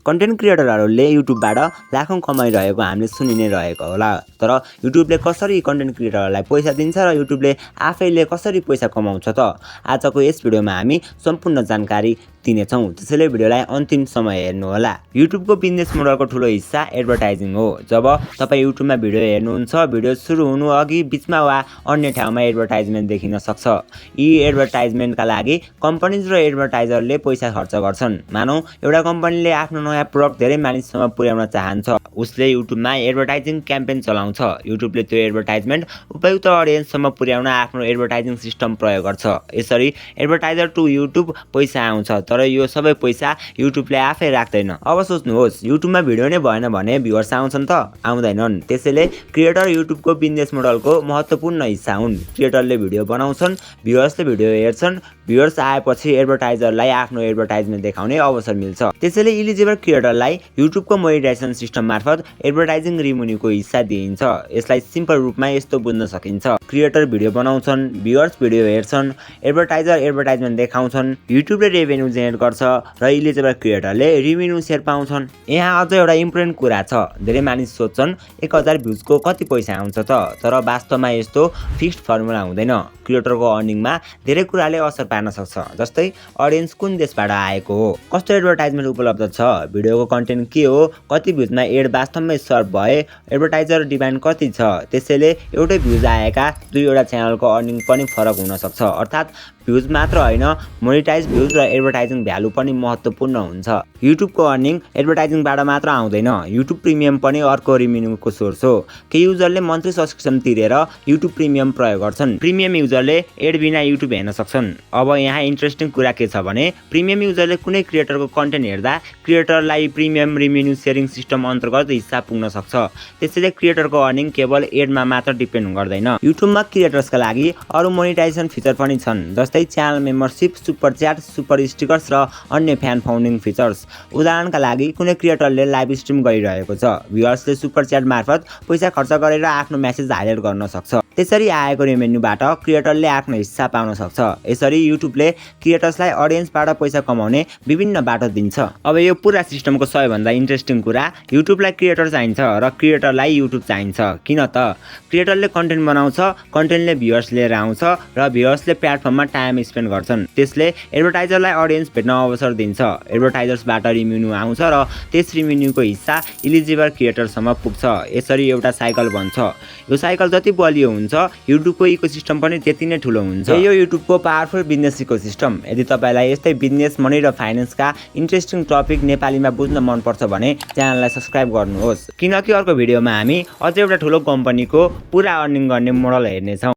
Content क्रिएटरहरूले युट्युबबाट लाखौँ कमाइरहेको हामीले सुनि नै रहेको होला। तर युट्युबले कसरी कन्टेन्ट क्रिएटरहरूलाई पैसा दिन्छ र युट्युबले आफैले कसरी पैसा कमाउँछ त? आजको यस भिडियोमा हामी सम्पूर्ण जानकारी दिनेछौँ। त्यसैले भिडियोलाई अन्तिमसम्म हेर्नुहोला। युट्युबको बिजनेस मोडलको ठुलो हिस्सा एडभर्टाइजिङ हो। जब तपाईँ युट्युबमा भिडियो हेर्नुहुन्छ, भिडियो सुरु हुनु अघि बीचमा वा अन्य ठाउँमा एडभर्टाइजमेन्ट देखिन सक्छ। यी एडभर्टाइजमेन्टका लागि कम्पनीज र एडभर्टाइजरले पैसा खर्च गर्छन्। मानौ एउटा कम्पनीले आफ्नो नयाँ प्रोडक्ट धेरै मानिससम्म पुर्याउन चाहन्छ, उसले युट्युबमा एडभर्टाइजिङ क्याम्पेन चलाउँछ। युट्युबले त्यो एडभर्टाइजमेन्ट उपयुक्त अडियन्ससम्म पुर्याउन आफ्नो एडभर्टाइजिङ सिस्टम प्रयोग गर्छ। यसरी एडभर्टाइजर टु युट्युब पैसा आउँछ, तर यो सबै पैसा युट्युबले आफै राख्दैन। अब सोच्नुहोस्, युट्युबमा भिडियो नै भएन भने भ्युअर्स आउँछन् त? आउँदैनन्। त्यसैले क्रिएटर युट्युबको बिजनेस मोडलको महत्त्वपूर्ण हिस्सा हुन्। क्रिएटरले भिडियो बनाउँछन्, भ्युअर्सले भिडियो हेर्छन्, भ्युअर्स आएपछि एडभर्टाइजरलाई आफ्नो एडभर्टाइजमेन्ट देखाउने अवसर मिल्छ। त्यसैले इलिजिबल क्रिएटरलाई युट्युबको मोनेटाइजेसन सिस्टम मार्फत एडभर्टाइजिङ रेभेन्यूको हिस्सा दिइन्छ। यसलाई सिम्पल रूपमा यस्तो बुझ्न सकिन्छ। क्रिएटर भिडियो बनाउँछन्, भ्युअर्स भिडियो हेर्छन्, एडभर्टाइजर एडभर्टाइजमेन्ट देखाउँछन्, युट्युबले रेभेन्यू जेनेरेट गर्छ र इलिजिबल क्रिएटरले रेभेन्यू सेयर पाउँछन्। यहाँ अझ एउटा इम्पोर्टेन्ट कुरा छ। धेरै मानिस सोध्छन् 1000 भ्युजको कति पैसा आउँछ त? तर वास्तवमा यस्तो फिक्स्ड फर्मुला हुँदैन। क्रिएटरको अर्निङमा धेरै कुराले असर पार्न सक्छ। जस्तै अडियन्स कुन देशबाट आएको हो, कस्तो एडभर्टाइजमेन्ट उपलब्ध छ, भिडियोको कन्टेन्ट के हो, कति भ्युजमा एड वास्तवमै सर्भ भए, एडभर्टाइजर डिमान्ड कति छ। त्यसैले एउटै भ्युज आएका दुईवटा च्यानलको अर्निङ पनि फरक हुन सक्छ। अर्थात् भ्युज मात्र होइन, मोनेटाइज भ्युज र एडभर्टाइजिङ भ्यालु पनि महत्त्वपूर्ण हुन्छ। युट्युबको अर्निङ एडभर्टाइजिङबाट मात्र आउँदैन। युट्युब प्रिमियम पनि अर्को रेभेन्यूको सोर्स हो। केही युजरले मन्थली सब्सक्रिप्सन तिरेर युट्युब प्रिमियम प्रयोग गर्छन्। प्रिमियम युजरले एड बिना युट्युब हेर्न सक्छन्। अब यहाँ इन्ट्रेस्टिङ कुरा के छ भने, प्रिमियम युजरले कुनै क्रिएटरको कन्टेन्ट हेर्दा क्रिएटरलाई प्रिमियम रेभेन्यू सेयरिङ सिस्टम अन्तर्गत हिस्सा पुग्न सक्छ। त्यसैले क्रिएटरको अर्निङ केवल एडमा मात्र डिपेन्ड गर्दैन। युट्युबमा क्रिएटर्सका लागि अरू मोनेटाइजेसन फिचर पनि छन्, जस्तै channel membership, super chat, super stickers र अन्य फ्यान फाउन्डिङ फिचर्स। उदाहरणका लागि कुनै क्रिएटरले लाइभ स्ट्रिम गरिरहेको छ, भ्युअर्सले सुपर च्याट मार्फत पैसा खर्च गरेर आफ्नो मेसेज हाइलाइट गर्न सक्छ। त्यसरी आएको रेभेन्यूबाट क्रिएटरले आफ्नो हिस्सा पाउन सक्छ। यसरी युट्युबले क्रिएटर्सलाई अडियन्सबाट पैसा कमाउने विभिन्न बाटो दिन्छ। अब यो पुरा सिस्टमको सबैभन्दा इन्ट्रेस्टिङ कुरा, युट्युबलाई क्रिएटर चाहिन्छ र क्रिएटरलाई युट्युब चाहिन्छ। किन त? क्रिएटरले कन्टेन्ट बनाउँछ, कन्टेन्टले भ्युअर्स लिएर आउँछ र भ्युअर्सले प्लेटफर्ममा टाइम स्पेन्ड गर्छन्। त्यसले एडभर्टाइजरलाई अडियन्स भेट्न अवसर दिन्छ। एडभर्टाइजर्सबाट रेभेन्यू आउँछ र त्यस रेभेन्यूको हिस्सा इलिजिबल क्रिएटरसम्म पुग्छ। यसरी एउटा साइकल बन्छ। यो साइकल जति बलियो हुन्छ, युट्युबको इकोसिस्टम पनि त्यति नै ठुलो हुन्छ। यो युट्युबको पावरफुल बिजनेस इकोसिस्टम। यदि तपाईँलाई यस्तै बिजनेस, मनी र फाइनेन्सका इन्ट्रेस्टिङ टपिक नेपालीमा बुझ्न मनपर्छ भने च्यानललाई सब्स्क्राइब गर्नुहोस्, किनकि अर्को भिडियोमा हामी अझै एउटा ठुलो कम्पनीको पुरा अर्निङ गर्ने मोडल हेर्नेछौँ।